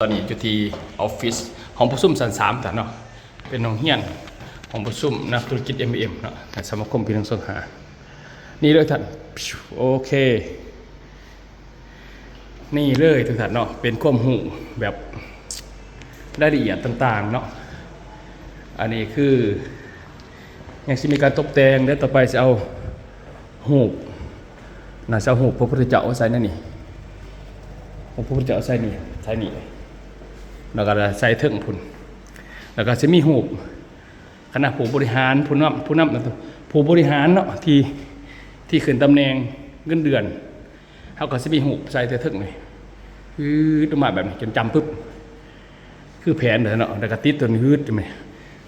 ຕອນນີ້ຢູ່ທີ່ອອບຟິດ ຫ້ອງປະຊຸມຊັ້ນສາມທ່ານເນາະ ເປັນຫ້ອງຮຽນ ຫ້ອງປະຊຸມນັກທຸລະກິດ ເອັມ ເອັມ ເນາະ ສະມາຄົມພີ່ນ້ອງໂຊນຫ້າ ນີ້ເລີຍທ່ານ. ໂອເຄ ນີ້ເລີຍທຸກທ່ານເນາະ ເປັນຄວາມຮູ້ແບບລາຍລະອຽດຕ່າງໆເນາະ. ອັນນີ້ຄືຍັງຊິມີການຕົບແຕ່ງ ແລະ ຕໍ່ໄປຊິເອົາຮູບ ໜ້າຈະເອົາຮູບພະພຸດທະເຈົ້າໃສ່ໃນນີ້ ຮູບພະພຸດທະເຈົ້າໃສ່ນີ້ ໃສ່ນີ້ ແລ້ວກໍໃສ່ເທິງພຸ້ນ ແລ້ວກໍຊິມີຮູບຄະນະຜູ້ບໍລິຫານ ຜູ້ນຳ ຜູ້ນຳ ຜູ້ບໍລິຫານເນາະ ທີ່ ທີ່ຂຶ້ນຕຳແໜ່ງເງິນເດືອນ ເຮົາກໍຊິມີຮູບໃສ່ແຕ່ເທິງນີ້ ວືດອອກມາແບບນີ້ ຈົນຈ້ຳປຶບ ຄືແຜນນັ້ນເນາະ ແລ້ວກໍຕິດຕົວນີ້ ວືດ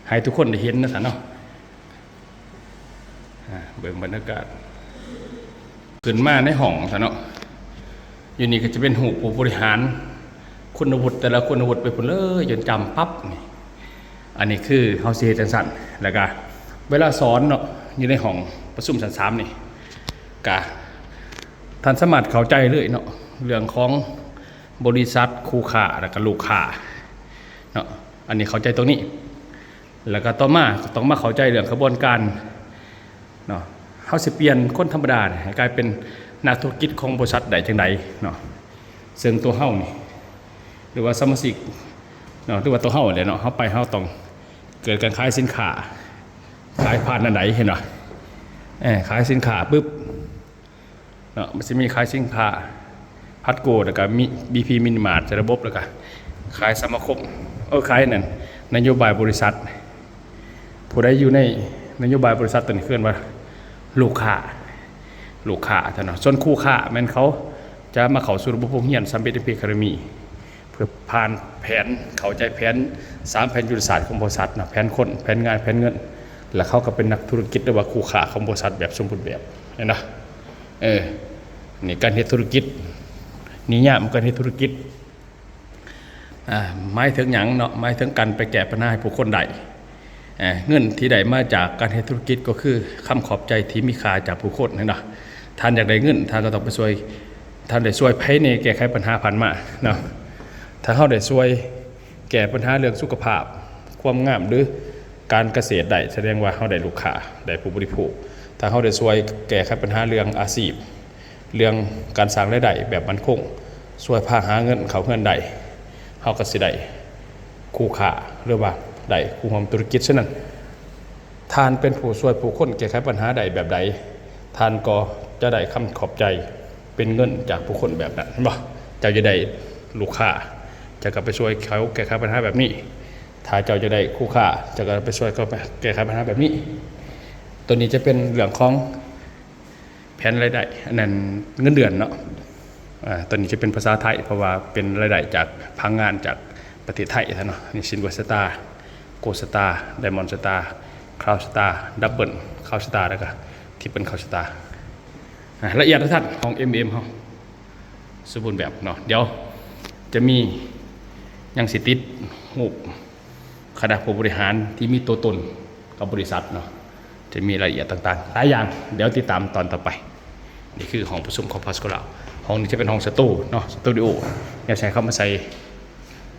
ໃຫ້ທຸກຄົນໄດ້ເຫັນນະຊັ້ນເນາະ. ອາ ເບິ່ງບັນຍາກາດ ຂຶ້ນມາໃນຫ້ອງຊັ້ນເນາະ ຢູ່ນີ້ກໍຈະເປັນຮູບຜູ້ບໍລິຫານ ຄຸນນະວຸດ ແຕ່ລະຄຸນນະວຸດໄປພຸ້ນເລີຍ ຈົນຈ້ຳປັບນີ້. ອັນນີ້ຄືເຮົາຊິເຮັດຈັ່ງຊັ້ນ ແລ້ວກະເວລາສອນເນາະ ຢູ່ໃນຫ້ອງປະຊຸມຊັ້ນສາມນີ້ ກະທ່ານສາມາດເຂົ້າໃຈເລີຍເນາະ ເລື່ອງຂອງບໍລິສັດ ຄູ່ຄ້າ ແລ້ວກະລູກຄ້າເນາະ. ອັນນີ້ເຂົ້າໃຈຕົງນີ້ ແລ້ວກະຕໍ່ມາກໍຕ້ອງມາເຂົ້າໃຈເລື່ອງຂະບວນການ ເນາະ ເຮົາຊິປ່ຽນຄົນທຳມະດານີ້ໃຫ້ກາຍເປັນນັກທຸລະກິດຂອງບໍລິສັດໄດ້ຈັ່ງໃດເນາະ. ເຊິ່ງຕົວເຮົານີ້ ຫຼືວ່າສະມາຊິກເນາະ ຫຼືວ່າຕົວເຮົາແຫຼະເນາະ ເຮົາໄປເຮົາຕ້ອງເກີດການຂາຍສິນຄ້າ ຂາຍຜ່ານອັນໃດ ເຫັນບໍ່ ເອີ ຂາຍສິນຄ້າປຶບ ເນາະ ມັນຊິມີຂາຍສິນຄ້າພັດໂກ ແລ້ວກະມີ ບີ ພີ ມິນິມາດ ຈະລະບົບ ແລ້ວກະຂາຍສະມາຄົມ ເອີ ຂາຍນັ້ນ ນະໂຍບາຍບໍລິສັດ. ຜູ້ໃດຢູ່ໃນນະໂຍບາຍບໍລິສັດຕົວນີ້ ເອີ້ນວ່າລູກຄ້າ ລູກຄ້າເນາະ. ສ່ວນຄູ່ຄ້າແມ່ນເຂົາຈະມາເຂົ້າສູ່ລະບົບໂຮງຮຽນ ສຳເລັດ ເອັມ ພີ ອາຄາເດມີ ເພື່ອຜ່ານແຜນ ເຂົ້າໃຈແຜນ ສາມແຜນຍຸດທະສາດຂອງບໍລິສັດເນາະ ແຜນຄົນ ແຜນງານ ແຜນເງິນ ແລ້ວເຂົາກໍເປັນນັກທຸລະກິດ ຫຼືວ່າຄູ່ຄ້າຂອງບໍລິສັດແບບສົມບູນແບບ ເຫັນບໍ່? ເອີ ນີ້ການເຮັດທຸລະກິດ ນິຍາມການເຮັດທຸລະກິດ ອາ ໝາຍເຖິງຫຍັງເນາະ? ໝາຍເຖິງການໄປແກ້ບັນຫາໃຫ້ຜູ້ຄົນໄດ້ ເອີ ເງິນທີ່ໄດ້ມາຈາກການເຮັດທຸລະກິດ ກໍຄືຄຳຂອບໃຈທີ່ມີຄ່າຈາກຜູ້ຄົນ ເຫັນບໍ່? ທ່ານຢາກໄດ້ເງິນ ທ່ານກໍຕ້ອງໄປຊ່ວຍ ທ່ານໄດ້ຊ່ວຍໃຜແດ່ ແກ້ໄຂບັນຫາຜ່ານມາເນາະ? ຖ້າເຮົາໄດ້ຊ່ວຍແກ້ບັນຫາເລື່ອງສຸຂະພາບ ຄວາມງາມ ຫຼື ການກະເສດໄດ້ ສະແດງວ່າເຮົາໄດ້ລູກຄ້າ ໄດ້ຜູ້ບໍລິໂພກ. ຖ້າເຮົາໄດ້ຊ່ວຍແກ້ໄຂບັນຫາເລື່ອງອາຊີບ ເລື່ອງການສ້າງລາຍໄດ້ແບບໝັ້ນຄົງ ຊ່ວຍພາຫາເງິນເຂົ້າເຮືອນໄດ້ ເຮົາກໍຊິໄດ້ຄູ່ຄ້າ ຫຼືວ່າໄດ້ຄູ່ຮ່ວມທຸລະກິດ. ສະນັ້ນ ທ່ານເປັນຜູ້ຊ່ວຍຜູ້ຄົນແກ້ໄຂບັນຫາໄດ້ແບບໃດ ທ່ານກໍຈະໄດ້ຄຳຂອບໃຈເປັນເງິນຈາກຜູ້ຄົນແບບນັ້ນ ເຫັນບໍ່? ເຈົ້າຈະໄດ້ລູກຄ້າ ເຈົ້າກໍໄປຊ່ວຍເຂົາແກ້ໄຂບັນຫາແບບນີ້. ຖ້າເຈົ້າຈະໄດ້ຄູ່ຄ້າ ເຈົ້າກໍໄປຊ່ວຍເຂົາແກ້ໄຂບັນຫາແບບນີ້. ຕົວນີ້ຈະເປັນເລື່ອງຂອງ ແຜນລາຍໄດ້ ອັນນັ້ນເງິນເດືອນເນາະ. ອາ ຕົວນີ້ຈະເປັນພາສາໄທ ເພາະວ່າເປັນລາຍໄດ້ຈາກພະນັກງານຈາກປະເທດໄທເນາະ. ນີ້ ຊິນເວີສະຕາ ໂກລສະຕາ ໄດມອນສະຕາ ຄຣາວສະຕາ ດັບເບິນຄຣາວສະຕາ ແລ້ວກະທຣິບເບິນຄຣາວສະຕາ. ອາ ລະອຽດທັດຂອງເອັມເອັມເຮົາສົມບູນແບບເນາະ. ດຽວຈະມີ ຍັງຊິຕິດຮູບ ຄະນະຜູ້ບໍລິຫານທີ່ມີຕົວຕົນກັບບໍລິສັດເນາະ ຈະມີລາຍລະອຽດຕ່າງໆຫຼາຍຢ່າງ. ດຽວຕິດຕາມຕອນຕໍ່ໄປ. ນີ້ຄືຫ້ອງປະຊຸມຂອງພາສໂກລາວ. ຫ້ອງນີ້ຈະເປັນຫ້ອງສະຕູເນາະ ສະຕູດິໂອ. ແນວໃສ່ເຂົ້າມາໃສ່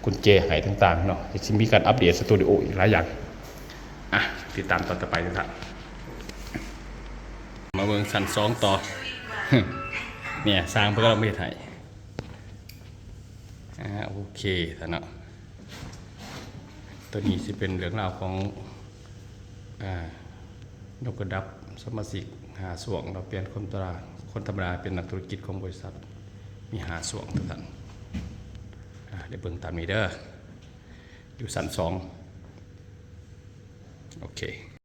ກຸນແຈໃຫ້ຕ່າງໆເນາະ. ຈະມີການອັບເດດສະຕູດິໂອອີກຫຼາຍຢ່າງ. ອ່ະ ຕິດຕາມຕອນຕໍ່ໄປເດີທ່ານ. ມາເບິ່ງຊັ້ນສອງຕໍ່. ເນີ້ຍ ຊ່າງເພິ່ນກຳລັງເຮັດໃຫ້. ອາ ໂອເຄທ່ານເນາະ. ຕົວນີ້ຊິເປັນເລື່ອງລາວຂອງ ອາ ຍົກລະດັບສະມາຊິກຫ້າຊ່ວງເນາະ. ປ່ຽນຄົນທຳມະດາ ຄົນທຳມະດາເປັນນັກທຸລະກິດຂອງບໍລິສັດ ມີຫ້າຊ່ວງທຸກທ່ານ. ອາ ໄດ້ເບິ່ງຕາມນີ້ເດີ ຢູ່ຊັ້ນສອງ. ໂອເຄ